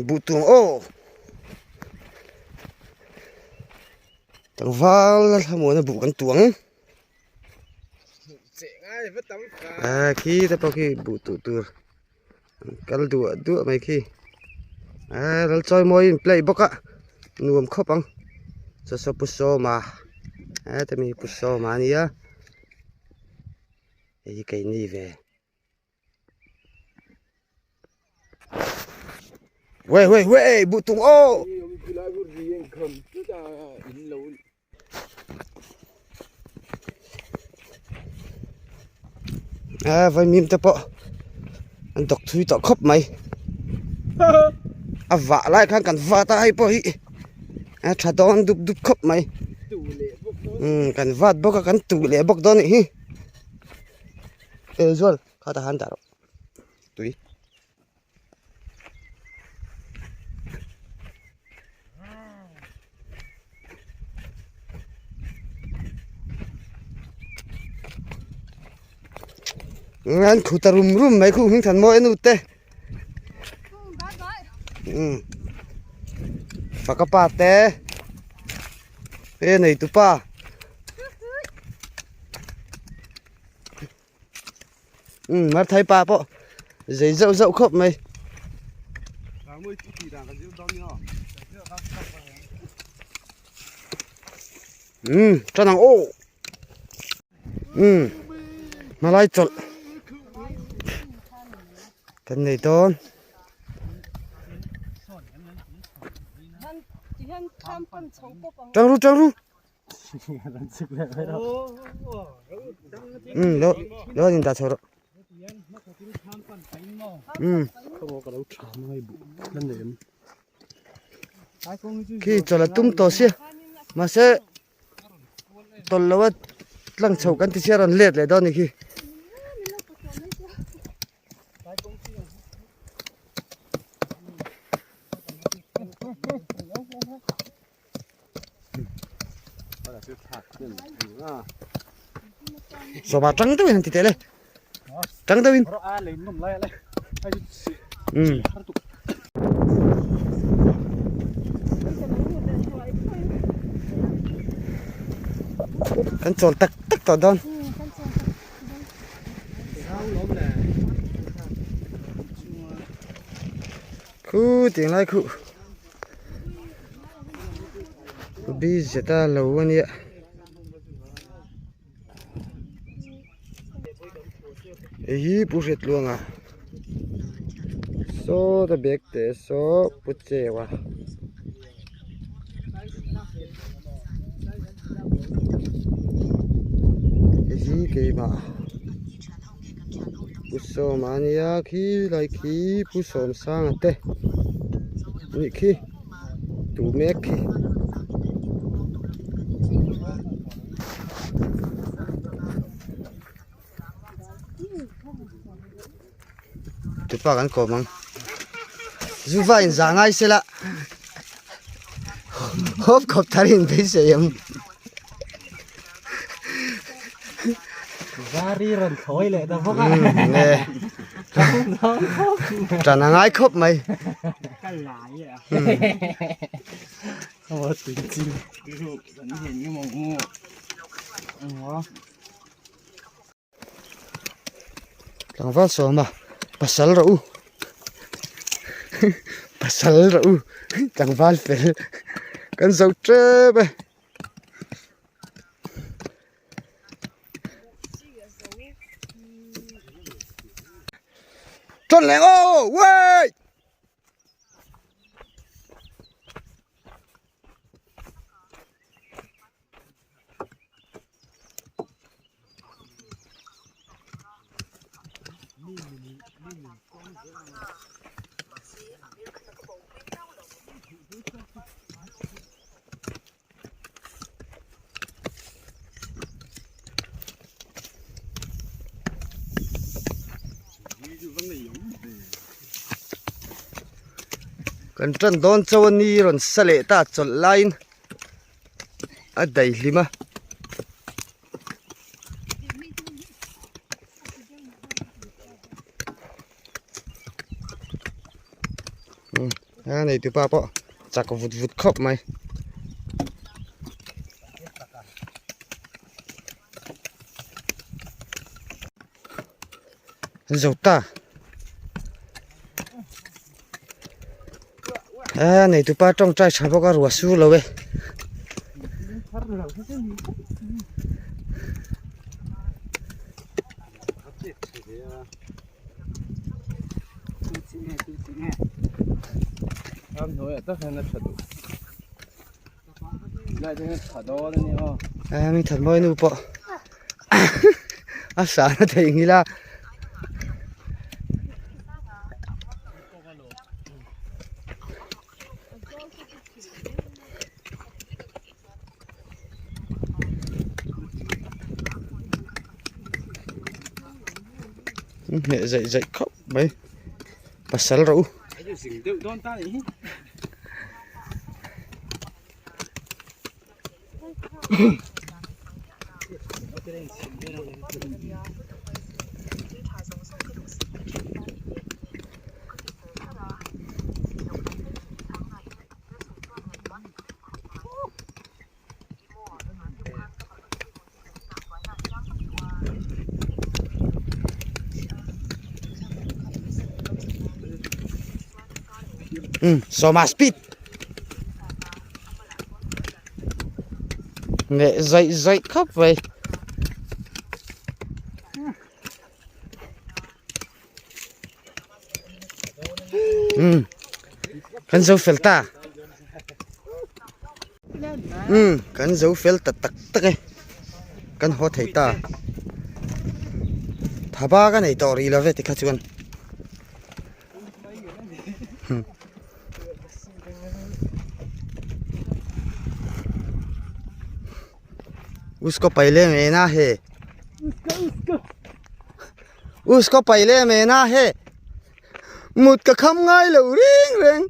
Buh tung aw. Tlangval thlamuana buh kan tuh ang. Aa khi te pawh khi buh tuh tur an kal duah duah mai khi. Aa ral chawi mawi in play bawk a nuam khawp ang saw saw pu sawma heta mi hi pu sawma a nia hei hi keini ve. Wei wei wei buh tung aw. A vaimim te pawh an dawk thui tawh khawp mai a vah lai khan kan vat a hei pawh hi a tha dawn dup dup khawp mai umm kan vat bawk a kan tuh leh bawk dawn a nih hi eh zual kha tah khan dah rawh tui. An khu ta rum rum mai khu hming than mawi a nu te umm faka pa te e nei tu pa. Umm mar thai pa pawh zei zauh zauh khawp mai. Umm tan ang aw umm hmalai chawlh kan nei dawn. Tang ru tang ru. Um lo lo in dah chho rawh um khi chawlh a tum tawh sia mahse tawlh lo a tlang chho kan ti sia a rawn let leh dawn a ni khi. Sawma tang deuhin an ti teh le tang deuhin umm kan chawl tak tak tawh dawn. Khu tiang lai khuh. Bi zeta lo a nia. Hei hi Pu Hriatluanga saw ta bag te saw Pu Cheua. Hei hi keimah Pu Sawma a nia khi lai khi Pu Sawmsanga te nih khi. Tu mek khi. Tupa kan kawm ang. Zuva in za ngai sela. Hawp khawp thar in beisei ang. Zari rawn thawi leh ta bawk a. Nge. Ṭan a ngai khawp mai. Ka lai a. Aw tui chi. Kan hian nge maw ngu. Tlangval sawma pasal rawh u pasal rawh u tlangval fel kan zo tep e. Tawn leh aw wait. Kan tan dawn chauh a ni rawn sa leh ta chawlh laiin a daihlim a. A nei tupa pawh chak vut vut khawp mai. An zo ta. A nei tupa tawngtai tha bawk a ruah sur lo e. Mi that mawi nu pawh a sah na theih ngil a. Hneh zaih zaih khawp mai pasal rawh u. Sawma speed neh zaih zaih khawp mai. Um kan zo fel ta um kan zo fel ta tak tak e kan haw thei ta thaba ka nei tawh rih lo ve tikha chuan. Usko paile mena he Usko paile mena he Mut ka kham ngai lo reng reng.